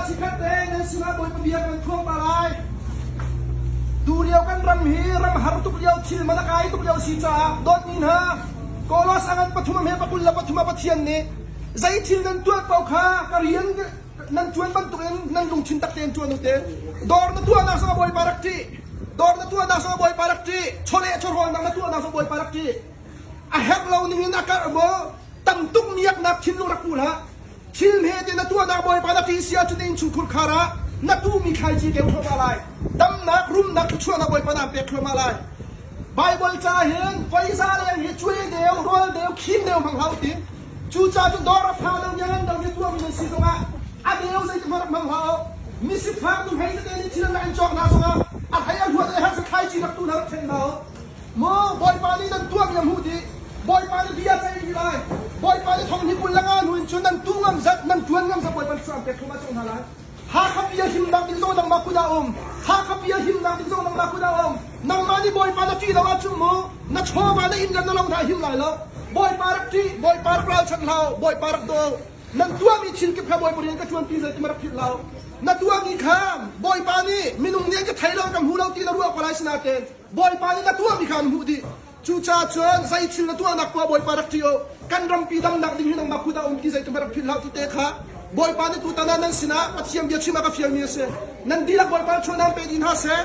Chikkhat te nan sinah Bawipa bia kan phuang ta lai. Tu lio kan ram hi ram har tuk lio thil man a kai tuk lio si caah dawtmi hna Kolos a ngan pathum a hme pakul le pathum a Pathian nih zei thil nan tuah paoh kha ka rian nan ṭuan bantukin nan lungthin tak tein ṭuan u te. Dawr na tuahnak zong Bawipa rak ṭih. Dawr na tuahnak zong Bawipa rak ṭih. Chawleh chawhrawlnak na tuahnak zong Bawipa rak ṭih. A herh lo ning in a karh maw tam tuk miaknak thinlung rak pu hlah. Thil hme te na tuahnak Bawipa na ṭih si ahcun na innchungkhur khar ah na tuhmi thlaici keu thluahmah lai. Damnak, rumnak, thluachuahnak Bawipa naan pek thluahmah lai. Baibal ca hin feiza leng hi cuai deu, rawl deu, khim deu hmang hlah u ti. Cucaah cun dawr a fa lo ngan lo mi tuahmi nan si zongah a deu zeitik hmanh rak hmang hlah u. Misifak nuhmei tete nih thil an rak in cawk hna zongah a hlei a hluat le hersa thlaici rak tu hna rak ṭhen hna u. Maw Bawipa nih nan tuahmi a hmuh dih. Bawipa nih bia ceih rih lai. Bawipa nih thong hi 20 le nga hnu in cun nan tu ngam zat, nan ṭuan ngam zat Bawipa nih an pek thluahmah cang hna lai. Hakha pi a himnak ding zong nangmah kut ah um. Hakha pi a himnak ding zong nangmah kut ah um. Nangmah nih Bawipa na ṭih lo ahcun mu na chawva na inn le na lo hna a him lai lo. Bawipa rak ṭih, Bawipa rak ralchanh hlah u, Bawipa rak daw u. Nan tuahmi thil kip kha Bawipa rian ka ṭuan ti zeitim rak philh hlah u. Na tuahmi kha Bawipa nih minung nih an ka thei lo, ka hmu lo ti na ruah ko lai sinain Bawipa nih na tuahmi kha an hmuh dih. Cucaah cun zei thil na tuahnak poah Bawipa rak ṭih u. Kan rampi damnak ding hi nangmah kut ah um ti zeitum rak philh hlah ti te kha Bawipa nih tutan ah nan sinah Pathian bia chim a ka fialmi a si. Nan dihlak Bawipa chuahnak pe dih hna seh.